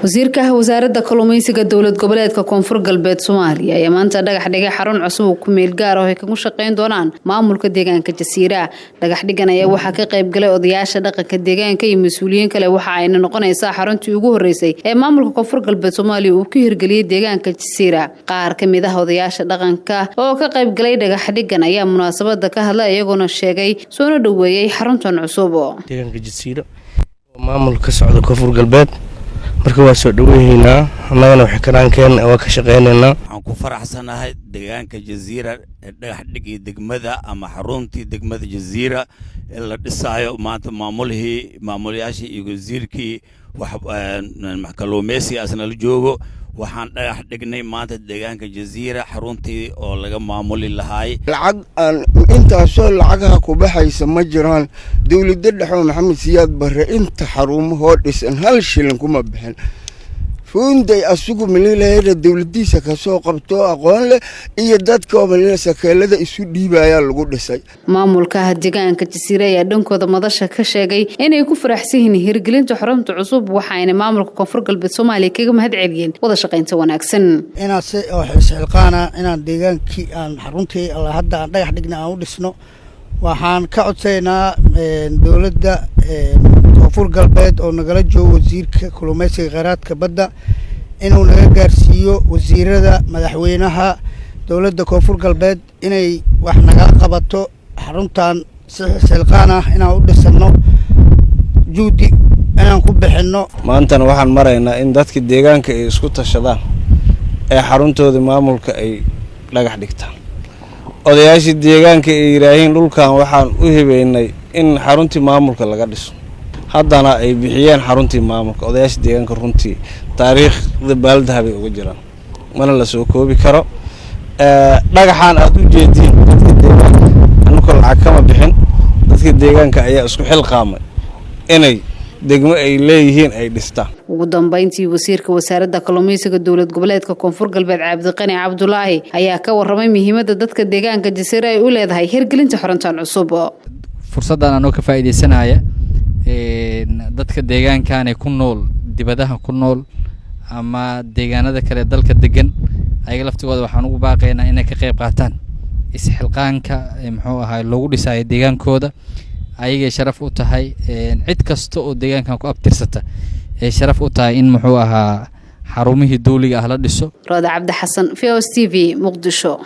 Wasiirka Wasaaradda Kalluumeysiga Dowlad Goboleedka Koonfur Galbeed Soomaaliya ayaa maanta dhagax dhigay xarun cusub oo ku meel gaar ah oo ay kaga shaqeyn doonaan maamulka deegaanka Jasiira. Dhagax dhigan ayaa waxaa ka qayb galay odayaasha dhaqanka deegaanka iyo mas'uuliyiin kale, waxa ayna noqonaysaa xaruntii ugu horeysay ee maamulka Koonfur Galbeed Soomaaliya uu ku hirgeliyay deegaanka Jasiira. Qaar ka mid ah odayaasha dhaqanka oo ka qayb galay dhagax dhigan ayaa munaasabada ka hadlay, iyagoona sheegay soona dhoweeyay xaruntan cusub. Deegaanka Jasiira oo maamul ka socda Koonfur Galbeed, marka waa soo dhaweyneynaa, annagana waxay karaankeen waa ka shaqeyneynaa. Waxaan ku faraxsanahay deegaanka Jaziira ee dhagax dhigii degmada ama xaruntii degmada Jaziira ee la dhisaayo maanta. Maamulihii, maamulayaashii iyo wasiirkii wax kalluumeysiga asna la joogo. Waxaan dhagax dhignay maanta deegaanka Jaziira xaruntii oo laga maamuli lahaay. Lacag aan intaasoo lacagaha ku baxaysa ma jiraan. Dowladda dhexoo Maxamed Siyaad Barre inta xarumahoo dhisan hal shilin kuma bixin. Fuunday asugu mililaheeda dowladiisa kasoo qabto aqoon leh iyo dadkoo malila sakeelada isu dhiibayaa lagu dhisay. Maamulka deegaanka Jasiire ayaa dhankooda madasha ka sheegay inay ku faraxsan yihiin hirgelinta xarunta cusub, waxaayna maamulka Koonfur Galbeed Soomaaliya kaga mahad celiyeen wada shaqaynta wanaagsan. Inaan si oo isxilqaana inaan deegaankii aan xaruntii alla hadda aan dhagax dhigna aan u dhisno. Waxaan ka codsaynaa dowladda Koonfur Galbeed oo nagala joogo wasiirka kalluumeysiga, kheyraadka badda, inuu naga gaarsiiyo wasiirada, madaxweynaha dowladda Koonfur Galbeed inay wax nagala qabato xaruntan si isxilqaan ah inaan u dhisano, juhdi inaan ku bixinno. Maantana waxaan maraynaa in dadka deegaanka ay isku tashadaan ee xaruntoodii maamulka ay dhagax dhigtaan. Odayaashii deegaanka ay yidhaahiin dhulkan waxaan u hibeynay in xaruntii maamulka laga dhiso, haddana ay bixiyeen xaruntii maamulka. Odayaasha deegaanka runtii taariikhda baaldaha bay uga jiraan, mana la soo koobi karo. Dhagaxaan aada u jeediin dadka deegaanka anukoo lacag kama bixin. Dadka deegaanka ayaa isku xilqaamay inay degmo ay leeyihiin ay dhistaan. Ugu dambeyntii, wasiirka Wasaaradda Kalluumeysiga Dowlad Goboleedka Koonfur Galbeed, Cabdiqani Cabdulaahi, ayaa ka warramay muhiimadda dadka deegaanka Jasiire ay u leedahay hirgelinta xaruntan cusub. Fursaddan anoo ka faa'iidaysanaya, dadka deegaankan ku nool, dibadaha ku nool ama deegaanada kale dalka degan, ayaga laftigooda waxaan ugu baaqaynaa inay ka qayb qaataan isxilqaanka muxuu ahaay loogu dhisayo deegaankooda. Ayagay sharaf u tahay, cid kasta oo deegaankan ku abtirsata ay sharaf u tahay in muxuu ahaa xarumihii dawliga ah la dhiso. Rooda Cabdi Xasan, VOS TV, Muqdisho.